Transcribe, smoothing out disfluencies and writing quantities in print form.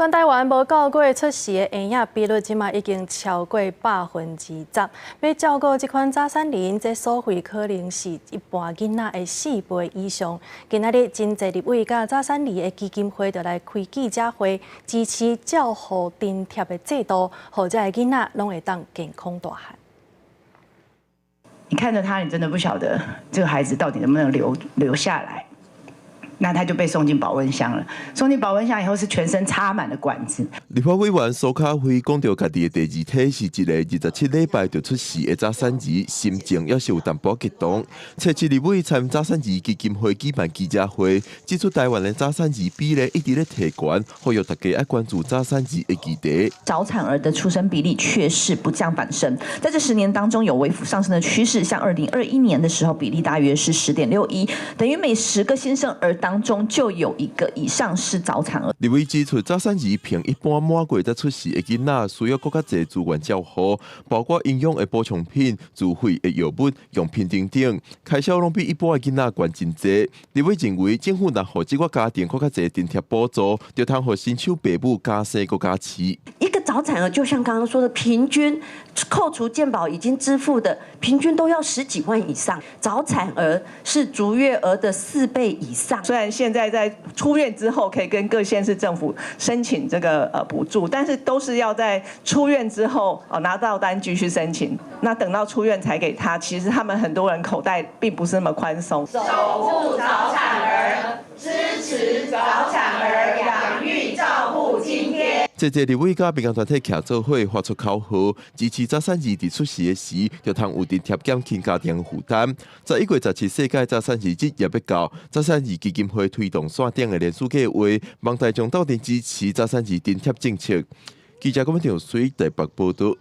全台灣無夠月出世的嬰仔比率，這馬已經超過10%。欲照顧這款早產兒，這所費可能是一般囡仔的4倍以上。今仔日真濟立委佮早產兒的基金會就來開記者會，支持照護津貼的制度，予這个囡仔攏會當健康大漢。你看著他，你真的不曉得這個孩子到底能不能留下來。那他就被送進保溫箱了。送進保溫箱以後，是全身插滿了管子。立法委員蘇卡輝講著家己的第二胎是一个27禮拜就出世的早產兒，心情猶是有淡薄仔激動。初七立委參早產兒基金會舉辦記者會，指出台灣的早產兒比例一直咧提懸，呼籲大家愛關注早產兒的議題。早產兒的出生比例卻是不降反升，在這10年當中有微幅上升的趨勢。像2021年的時候，比例大約是10.61，等於每10個新生兒當中就有一個以上是早產兒。立委指出，早產兒比一般滿月才出世的囡仔，需要閣較濟資源照護，包括營養的補充品、自費的藥物、用品等等，開銷攏比一般的囡仔懸真濟。立委認為，政府若予這個家庭閣較濟津貼補助，就通予新手爸母加生閣加飼。一個早產兒就像剛剛說的，平均扣除健保已經支付的，平均都要十幾萬以上。早產兒是足月兒的4倍以上。雖然現在在出院之後可以跟各縣市政府申請這個補助，但是都是要在出院之後哦拿到單據去申請。那等到出院才給他，其實他們很多人口袋並不是那麼寬鬆。守護早產兒，支持早產兒養育照護津貼。這個立委佮民間團體徛做伙發出口號，支持早產兒佇出世的時，就通有津貼減輕家庭負擔。11月17世界早產兒日也欲到，早產兒基金會推動線頂的連署計劃，望大眾鬥陣支持早產兒津貼政策。記者郭文條水台北報道。